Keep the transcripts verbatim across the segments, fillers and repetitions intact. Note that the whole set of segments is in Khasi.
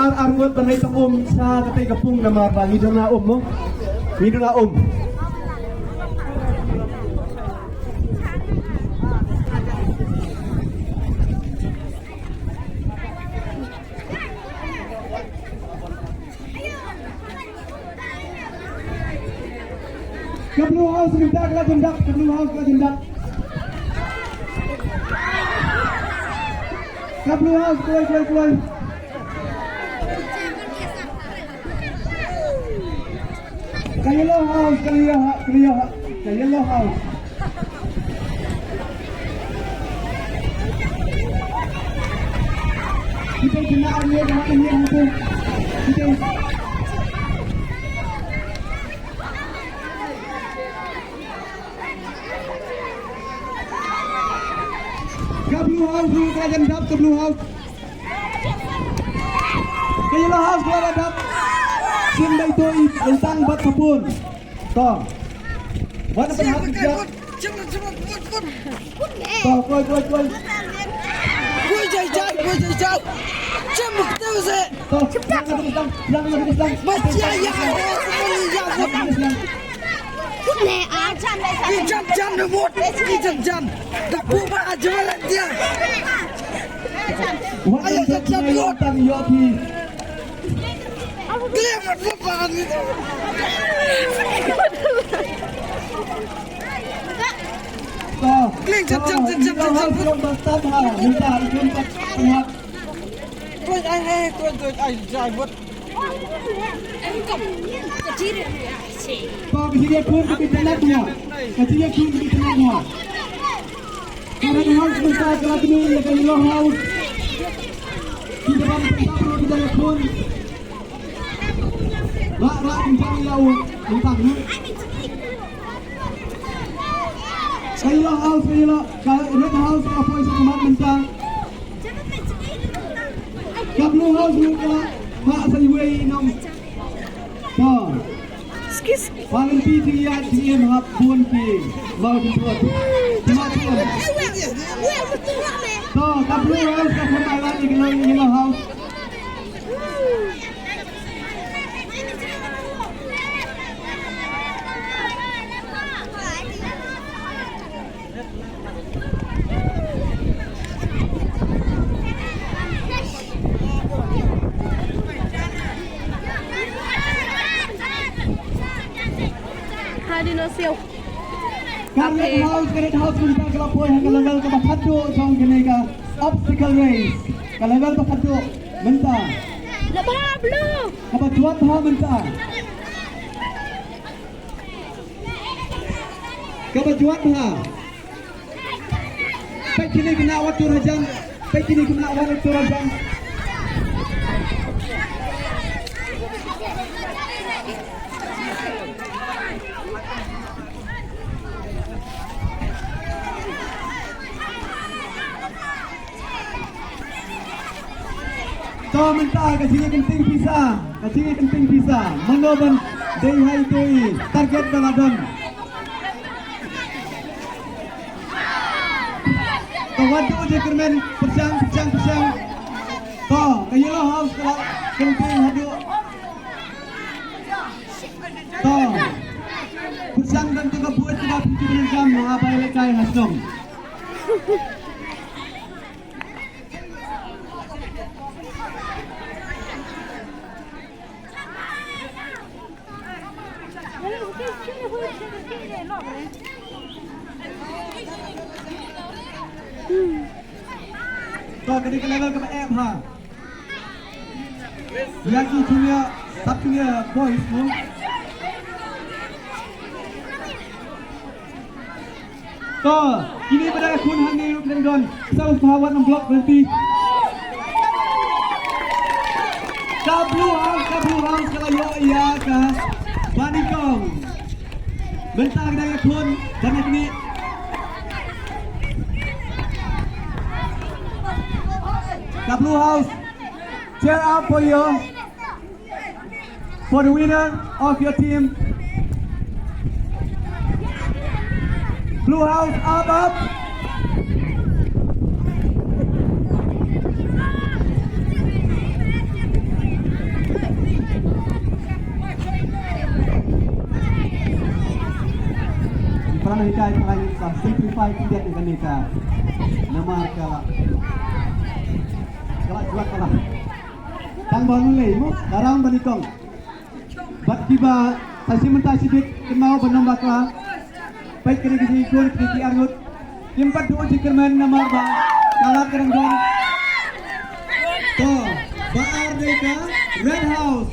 Ar ar ngut ban leit tang um sha katei ka pung namar ba ngi dang na um mo. Ngi dang na um. Ka Blue House mynta ka la jan dap, ka Blue House ka la jan dap. Ka Blue House kloi, kloi, kloi. Ka Yellow House, ka Yellow House, ka Yellow House, ka Yellow House. Kita kena ambil dengan ini untuk kita. Ka Blue House ruh ka la jan dap, ka Blue House. Ka Yellow House ka la jan dap. Shin dei to i, i tang bad ka pun. To. Wan pynhap i jap. To, kloi, kloi, kloi. Kloi jai jai, kloi jai jai. Chem buk teu se. To, yang lagi di sang, yang lagi di sang. Bacha ya, ya, ya, ya. Ijam jam ne mut, ijam jam. Da pu ba ajar dia. Wan ayo jam jam mut. Tang yo ki. Clear mut mut ba ni. To. Clear jam jam jam jam jam jam. Minta ikut tak. Tuan ai hai, tuan tuan ai jai mut. To, ka jingïakhun ka bit na dua. Ka jingïakhun ka bit na dua. Ka Red House mynta ka la tynnu ïa ka Yellow House. Ki da ban pyntap ruh ki jingïakhun. Rah, rah, bynta ïa u, bynta ïa u. Ka Yellow House, ka Yellow, ka Red House ka poi sha khmat mynta. Ka Blue House ruh ka la phah sa iwei i nong. To. Paralympic jingïaid jingim hap bun ki. Wow, ki bun. Ki ma bun. To, ka Blue House ka kham ai lad ïa ka Yellow House. Hadi no siu. Ka Red House, ka Red House mynta ka la poi ha ka level kaba khatduh jong kane ka obstacle race. Ka level ba khatduh mynta. Kaba jwat ha mynta. Kaba jwat ha. Peit kine ki nang wad tur hajan. Peit kine ki nang wad tur hajan. To mynta ka jingïakynting pisa, ka jingïakynting pisa. Mano ban dei ha ito i target ba la don. To wat duh jingkyrmen, pyrshang, pyrshang, pyrshang. To ka Yellow House ka la kynting haduh. To pyrshang don to ka buit kaba phi ju pyndonkam ha ba ïalehkai ha shnong. To, kane ka level kaba eh bha. Ïa ki junior, sub junior boys mo. To, kine ba dang khun hangne ruh ki dang don. Sa u sngewbha wat nym block lynti. Ka Blue House, ka Blue House ka la ïoh ïa ka banyngkong. Mynta ki dang ïakhun, dang ïaknieh. Ka Blue House, cheer up for you. For the winner of your team. Blue House up, up. Kai ka lai ka simplify ki diat ka ni ka. Namar ka la, ka la juat ka la. Tang ba ngi lei mo, ka rang ba ni kong. Bad kiba sa shi mynta shi bit kynmaw ba nang bakla. Peit kine ki jingkun kine ki arngut. Kim pat duh jingkyrmen namar ba ka lad ka dang don. To, ba ar dei ka Red House.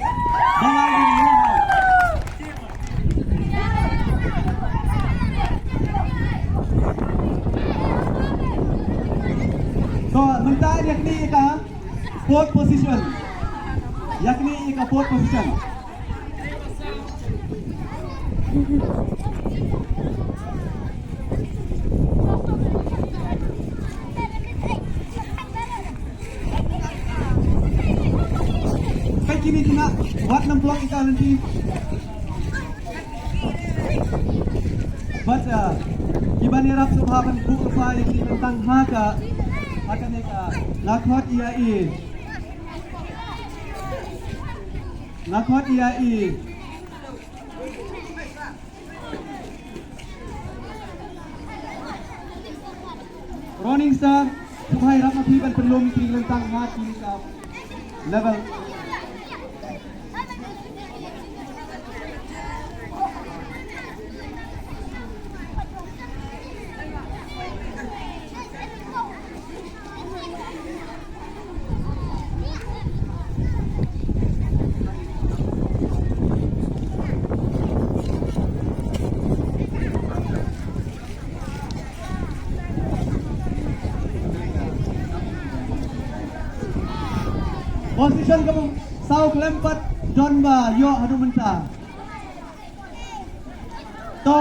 Ba ar dei ka Red House. To, mynta ïa kane ka fourth position. Ïa kane ka fourth position. Ka kine kine wat nang block ïa ka lynti. Bad, uh, kiban ïarap sngewbha ban buh lypa ïa ki kyntang ha ka, ha kane ka. Nga khot ïa i. Nga khot ïa i. Running Star, sngewbha ïarap ma phi ban pynlum ki lyntang ha kine ka level. Position ka bym saw khlem pat don ba ïoh haduh mynta. To,